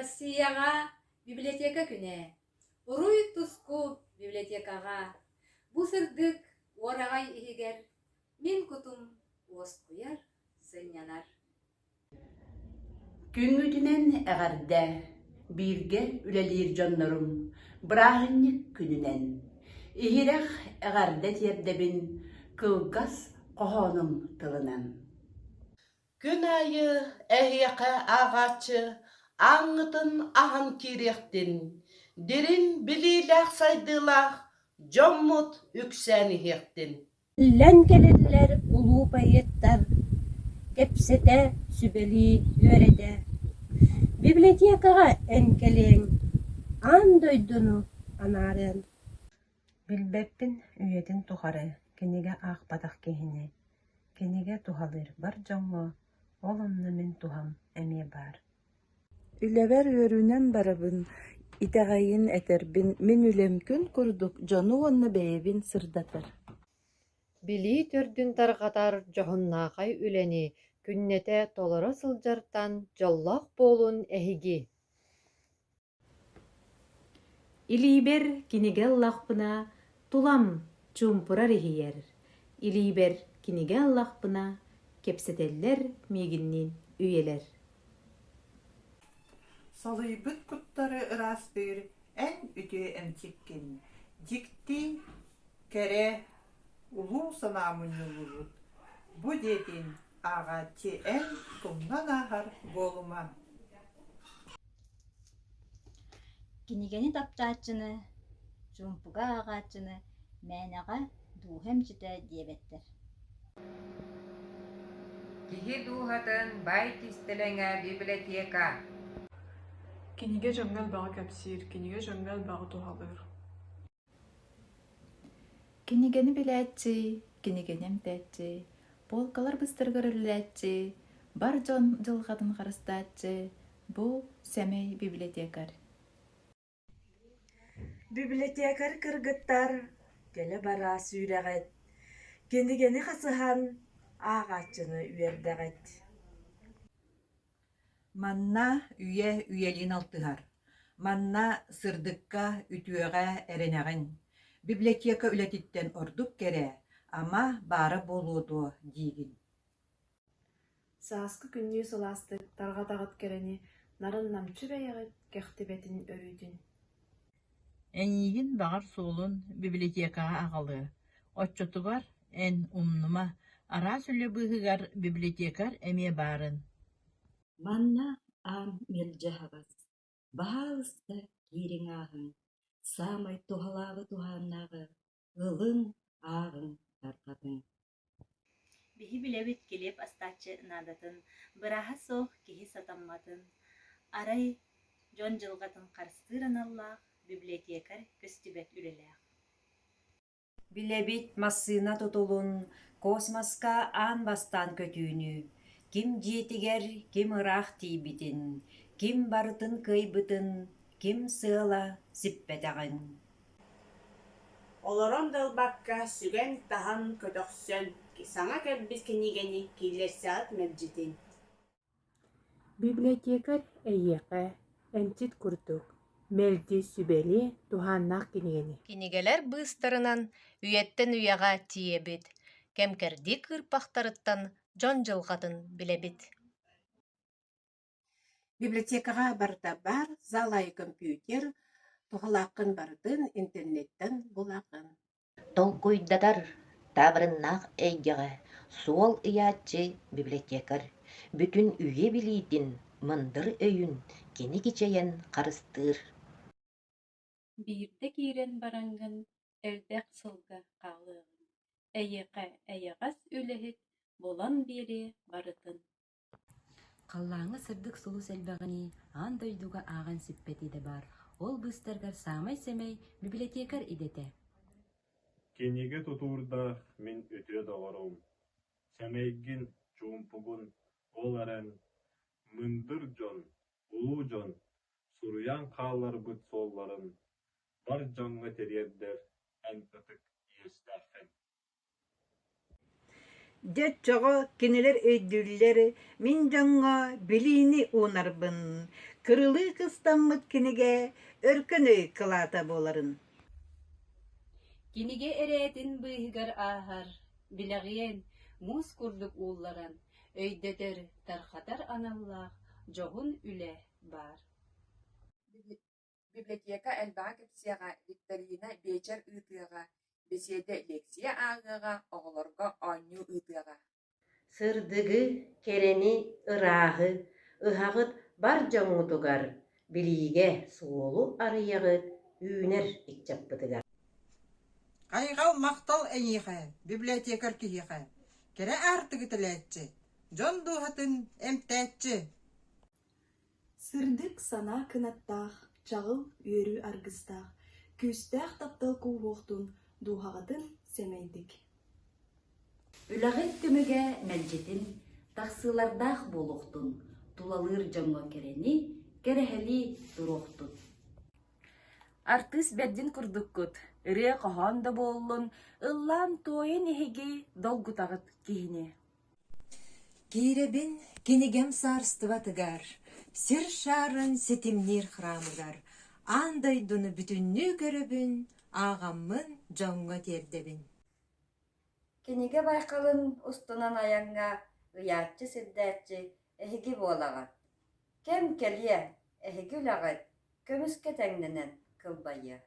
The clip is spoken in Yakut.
Россияҕа библиотека күнэ. Уруй-туску библиотекаҕа бу сырдык уораҕай иһигэр мин кутум уоскуйар, сынньанар. Күҥҥүтүнэн эҕэрдэ, бииргэ үлэлиир дьоннорум, бырааһынньык күнүнэн! Иһирэх эҕэрдэ тиэрдэбин кылгас хоһоонум тылынан. Күн аайы эһиэхэ ааҕааччы ааҥҥытын аһан киириэхтин, дириҥ билиилээх сайдыылаах дьоммут үксээн иһиэхтин. Үллэн кэлэллэр улуу поэттар, кэпсэтэ, сүбэлии үөрэтэ. Библиотекаҕа эн кэлиэҥ, аан дойдуну анаарыаҥ. Билбэппин үйэтин тухары кинигэ аахпатах киһини, кинигэ туһалыыр бар дьоҥҥо, ол онно мин туһам эмиэ баар. Үлэбэр үөрүүнэн барабын, итэҕэйин этэрбин, мин үлэм күн курдук дьону уонна бэйэбин сырдатар. Билии төрдүн тарҕатар дьоһуннаахай үлэни күннэтэ толоро сылдьартан дьоллоох буолун эһиги! Илиибэр кинигэ ыллахпына, тулам чуумпурар иһийэр, илиибэр кинигэ ыллахпына, кэпсэтэллэр миигинниин үйэлэр. Салыйбыт куттары ыраастыыр эн үтүө эмчиккин, дьикти, кэрэ, улуу санаа мунньуллубут бу диэтин ааҕааччы эн тумнан ааһар буолума. Кинигэни таптааччыны, чуумпуга ааҕааччыны мээнэҕэ дууһа эмчитэ диэбэттэр. Киһи дууһатын баай кистэлэҥэ библиотека. Кинигэ дьоҥҥо элбэҕи кэпсиир, кинигэ дьоҥҥо элбэҕи туһалыыр. Кинигэни билээччи, кинигэни эмтээччи, полкалар быстарыгар үлэлээччи, бар дьон дьылҕатын харыстааччы бу сэмэй библиотекарь. Библиотекарь кыргыттар кэлэ-бара сүүрэҕит, кинигэни хасыһан ааҕааччыны үөрдэҕит. Манна үйэ үйэлиин алтыһар, манна сырдыкка, үтүөҕэ эрэнэҕин, библиотека үлэтиттэн ордук кэрэ, ама баара буолуо дуо диигин. Сааскы күннүү сылаастык тарҕатаҕыт кэрэни, нарын-намчы бэйэҕит кэхтибэтин өрүүтүн. Эйиигин баҕар суолун библиотекаҕа аҕалыа, оччотугар эн умнума, араас үлэ быыһыгар библиотекарь эмиэ баарын. Манна аан мэлдьи аһаҕас, баһаалыста киириҥ ааһыҥ, саамай туһалааҕы туһааннааҕы ылыҥ, ааҕыҥ, тарҕатыҥ. Биһи билэбит килиэп астааччы наадатын, бырааһа суох киһи сатамматын, арай дьон дьылҕатын харыстыыр аналлаах библиотекарь көстүбэт үлэлээх. Билэбит массыына тутулун, космоска аан бастаан көтүүнү, ким дьиэтигэр, ким ыраах тиийбитин, ким барытын кыайбытын, ким сыала сиппэтэҕин. Олорон да ылбакка, сүгэн-таһан, көтөхсөн, саҥа кэлбит кинигэни киллэрсэҕит мэлдьитин. Библиотекарь эйиэхэ, эмчит курдук, мэлдьи сүбэлиэ туһааннаах кинигэни. Кинигэлэр быыстарынан үйэттэн үйэҕэ тиийэбит, кэм-кэрдии кыырпахтарыттан дьон дьылҕатын билэбит. Библиотекаҕа барыта баар, зал аайы компьютер, туһалааххын барытын интернеттэн булаҕын. Толкуйдатар, таабырыннаах эйгэҕэ суол ыйааччы библиотекарь бүтүн үйэ билиитин, мындыр өйүн кини кичэйэн харыстыыр. Биирдэ киирэн бараҥҥын элбэх сылга хаалыаҕыҥ, эйиэхэ эйэҕэс үлэһит булан биэриэ барытын. Халлааҥҥа сырдык сулус элбэҕинии, аан дойдуга ааҕан сиппэт идэ баар, ол быыстарыгар саамай сэмэй библиотекарь идэтэ. Кинигэ тутуурдаах мин үтүө доҕорум, сэмэйгин, чуумпугун, ол эрэн, мындыр дьон, улуу дьон суруйан хаалларбыт суолларын бар дьоҥҥо тириэрдэр эн ытык иэстээххин. Дьэ оччоҕо кинилэр өйдүүллэр, мин дьоҥҥо билиини уунарбын, кырылыы кыстаммыт кинигэ өркөн өй кылаата буоларын. Кинигэ эрээтин быыһыгар ааһар, билэҕиэн, муус курдук уулларан, өйдөтөр, тарҕатар аналлаах дьоһун үлэ баар. Библиотека элбэҕи кэпсиэҕэ, викторина, биэчэр ыытыаҕа, бэсиэдэ, лекция ааҕыаҕа, оҕолорго оонньуу ыытыаҕа. Сырдыгы, кэрэни, ырааһы ыһаҕыт бар дьоҥҥутугар, билиигэ суолу арыйаҕыт үүнэр ыччаппытыгар. Хайҕал махтал эйиэхэ, библиотекарь киһиэхэ, кэрэ аартыгы тэлээччи, дьон дууһатын эмтээччи! Сырдык санаа кынаттаах, чаҕыл үөрүү аргыстаах, күүстээх таптал кууһуохтун дууһаҕытын сэмэйдик. Үлэҕит түмүгэ мэлдьитин тахсыылардаах буолуохтун, тулалыыр дьоҥҥо кэрэни, кэрэһэлии туруохтун. Артыыс бэрдин курдуккут, ырыа-хоһоон да буоллун, ыллаан-туойан эһиги долгутаҕыт киһини. Киирэбин кинигэм саарыстыбатыгар, сир шаарын ситимниир храмыгар, аан дойдуну бүтүннүү көрөбүн, ааҕаммын дьоҥҥо тиэрдэбин. Кинигэ байҕалын устунан айаҥҥа ыйааччы-сирдээччи эһиги буолаҕыт. Кэм кэлиэ, эһиги үлэҕит көмүскэ тэҥнэнэн кылбайыа.